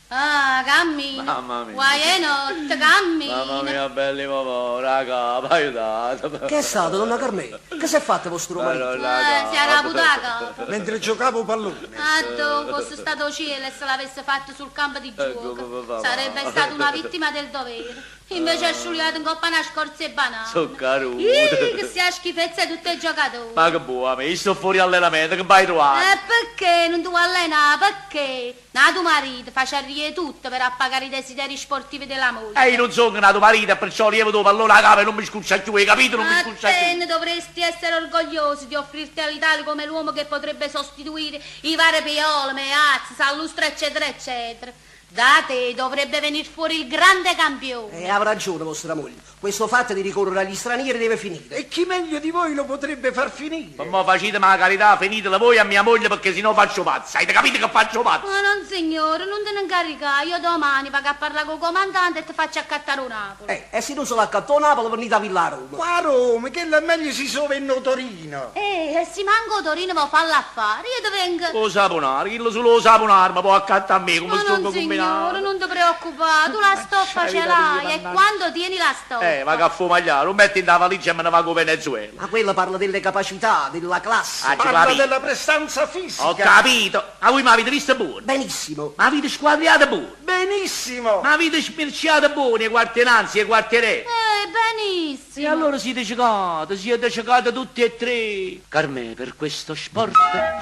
Ah, cammina. Mamma mia. Guai 'e notte, cammina. Mamma mia, belli papà, raga, aiutatemi. Che è stato, donna Carmè? Che si è fatto vostro marito? Si è araputo 'a capa. Mentre giocavo pallone. Addò fosse stato 'o cielo e se l'avesse fatto sul campo di Ecco, gioco, papà. sarebbe stata una vittima del dovere. Invece è sciuliato in coppa una scorza 'e banana. So caruto. Ih, che sia schifezza di tutti i giocatori. Ma che buona, io sto fuori allenamento, che vai trovare? E perché non ti vuoi allenare? Perché? Na tuo marito faceva tutto per appagare i desideri sportivi della moglie. E io non sono nato marito, perciò lievo tuo pallone a capo e non mi scuccia più, hai capito? Non mi A scuccia più. te ne dovresti essere orgoglioso di offrirti all'Italia come l'uomo che potrebbe sostituire i vari Piola, Meazza, Sallustra, eccetera, eccetera. Da te dovrebbe venire fuori il grande campione. E ha ragione vostra moglie. Questo fatto di ricorrere agli stranieri deve finire. E chi meglio di voi lo potrebbe far finire? Ma mo facetemi la carità, finitela voi a mia moglie perché sennò faccio pazzo. Avete capito che faccio pazzo? Ma non signore, non te ne incaricare, io domani vado a parlare col comandante e ti faccio accattare un Napoli. E se non se l'accattò Napoli, venite a Villa a Roma. Qua a Roma, che là meglio si sovenne Torino. E se manco Torino vuoi farla affare, io ti vengo... Lo saponare, chi lo solo saponare, ma può accattare a me come Ma sto non signore, combinando. non ti preoccupare, tu la stoffa ce l'hai e quando tieni la stoffa... Ma che fumagliare, lo metti in la valigia e me ne vado in Venezuela. Ma quella parla delle capacità, della classe. Ah, ci Parla capito. della prestanza fisica. Ho capito. A voi mi avete visto buono? Benissimo. Mi avete squadriato buono? Benissimo. Mi avete smirciato buono i quartieranzi e i quartieretti? Benissimo. E allora siete cecati, siete cecati tutti e tre. Carmè, per questo sport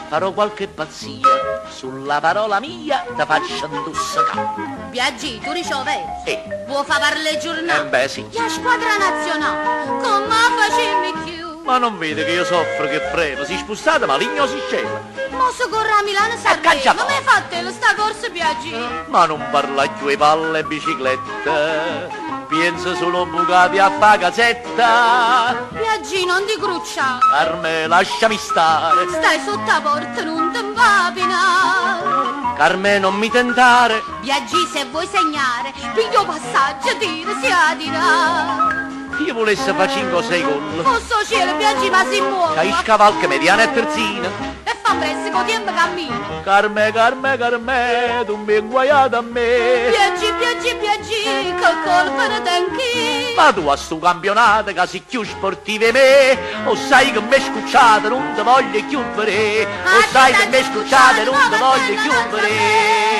farò qualche pazzia. Sulla parola mia te faccio intossicare. Biaggi, tu dici vero. Sì. Vuoi far parlare il giornale? Beh, sì. La squadra nazionale, come facemmi più? Ma non vede che io soffro, che fremo, si spostata maligno si scema. Mo se corre a Milano caccia Sanremo, fuori. ma hai fatto sta corsa Biaggi? Ma non parla più e palle e biciclette, penso solo bucati a fa gazzetta. Biaggi, non ti crucciare. Carme, lasciami stare, Stai sotto la porta, non ti imbabinare. Carme, non mi tentare. Biaggi, se vuoi segnare, piglio passaggio, tira, si adira. Io volesse fare 5 o 6 gol. Posso cielo, Biaggi, ma si muove. C'hai scavalca mediana e terzina. E fa presto, con tempo cammina. Carme, Carme, Carme, tu mi inguaiata a me. Biaggi, Biaggi, Biaggi, che colpa ne tenchi. Ma tu a sto campionato che sei più sportivo di me, o sai che mi scucciate, non ti voglio più vedere. O sai che mi scucciate, non ti voglio più vedere.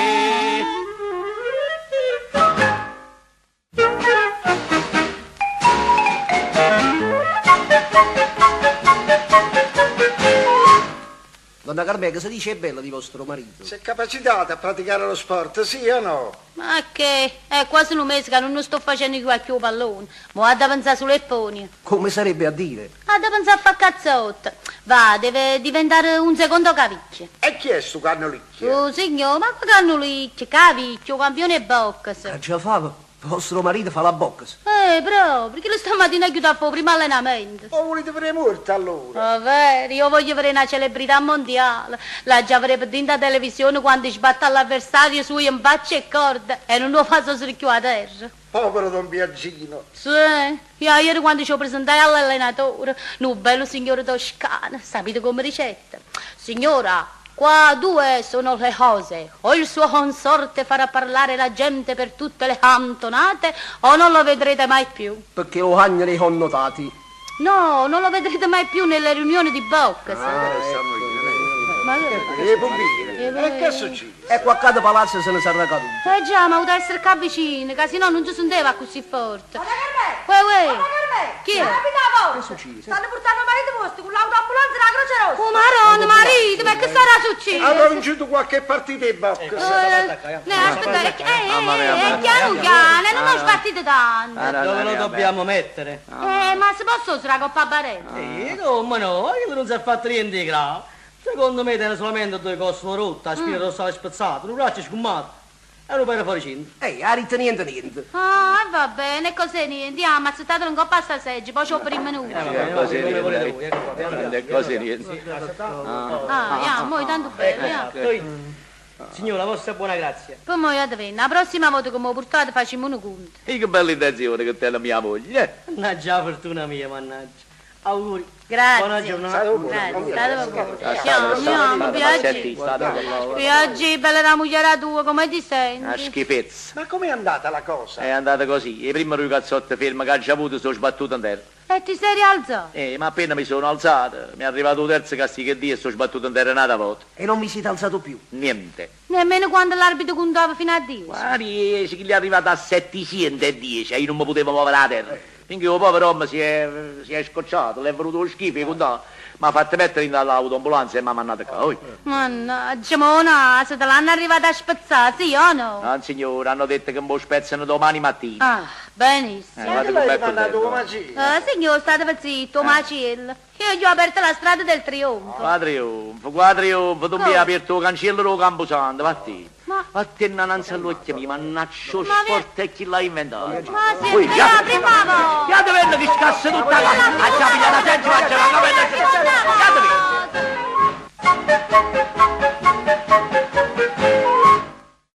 Donna Carmè, cosa dice è bella di vostro marito? Si è capacitata a praticare lo sport, sì o no? Ma che? È quasi un mese che non sto facendo più a pallone. Ma ha da pensare sulle pony. Come sarebbe a dire? Ha da pensare a far cazzotta. Va, deve diventare un secondo cavicchio. E chi è sto cannolicchio? Oh signore, ma che cannolicchio, cavicchio, campione box. Ah, già fa, vostro marito fa la box. Proprio, perché lo stamattina aiuta a fare prima allenamento. O volete vedere morta allora? Oh, vero, io voglio vedere una celebrità mondiale. La già avrebbe in televisione quando sbatte all'avversario su in faccia e corda e non lo fa più a terra. Povero Don Biagino. Sì, io ieri quando ci ho presentai all'allenatore, un bello signore toscano, sapete come ricetta? Signora, qua due sono le cose, o il suo consorte farà parlare la gente per tutte le cantonate o non lo vedrete mai più. Perché lo hanno nei connotati. No, non lo vedrete mai più nelle riunioni di box. Ma E bambini, e che succede? E qua a palazzo se ne sarà caduto. Eh già, ma poteva essere qua vicino, che sennò non ci sentiva così forte. Donna Carmè! Uè, uè. Donna Carmè! Chi è? Capita la porta! Che succede? Stanno portando il marito vostro con l'autoambulanza della Croce Rossa! Oh, maronna, marito, ma che sarà successo? Avrà vinto qualche partita in box. Ne, aspetta, Mamma mia, piano piano, non ho sbattito tanto. Dove lo dobbiamo mettere? Ma se posso usare la coppa barella? Come no, io non si è fatto niente di grave. Secondo me tiene solamente due costole rotte, la spina dorsale spezzata, un braccio sgommato e un pere fuori cinto. Ehi, ha ritto niente niente. Ah, va bene, così niente, andiamo, accettatelo un coppa a sta seggia, poi ci ho per il menù. Va bene, va bene, come volete voi, ecco qua, piano piano. Le cose niente. Ah, ya, mo tanto bello, ya. Signora, la vostra buona grazia. Poi mo io te la prossima volta che mi ho portato facciamo un conto. E che bella intenzione che te la mia moglie. Mannaggia la fortuna mia, mannaggia. Auguri. Grazie. Buona giornata. State buono. Grazie, state buono. State, Andiamo, andiamo, state, Biagi. senti, state con Biagi, bella la moglie tua, come ti Una senti? schifezza. Ma com'è andata la cosa? È andata così. I primi due cazzotti fermi che ho già avuto sono sbattuto in terra. E ti sei rialzato? Eh, ma appena mi sono alzato, mi è arrivato il terzo castigo che Dio e sono sbattuto in terra un'altra volta. E non vi siete alzato più. Niente. Nemmeno quando l'arbitro contava fino a 10. Guardi, che gli è arrivato a 710 e io non mi potevo muovere la terra. Finché il povero uomo si è, si è scocciato, le è venuto lo schifo, e contava. Mi ha fatto mettere in all'autoambulanza e mi ha mandato qua. Oi. Mannaggia, mona, se te l'hanno arrivata a spezzare, sì o no? No, signore, hanno detto che mi spezzano domani mattina. Ah, benissimo. Eh, Ma guarda che l'hai com'è mandato contento. come magia? Ah, signor, state zitto, macello. Io gli ho aperto la strada del trionfo. Qua trionfo, qua trionfo, tu mi hai aperto il cancello del Camposanto, vatti. Ma- Vattene innanzi all'occhio mio, mannaggia, Ma sport e chi l'ha inventato? Ma sì, Ui, è la prima volta. Via dove che scassa tutta la casa, a già pigliata la gente, ma già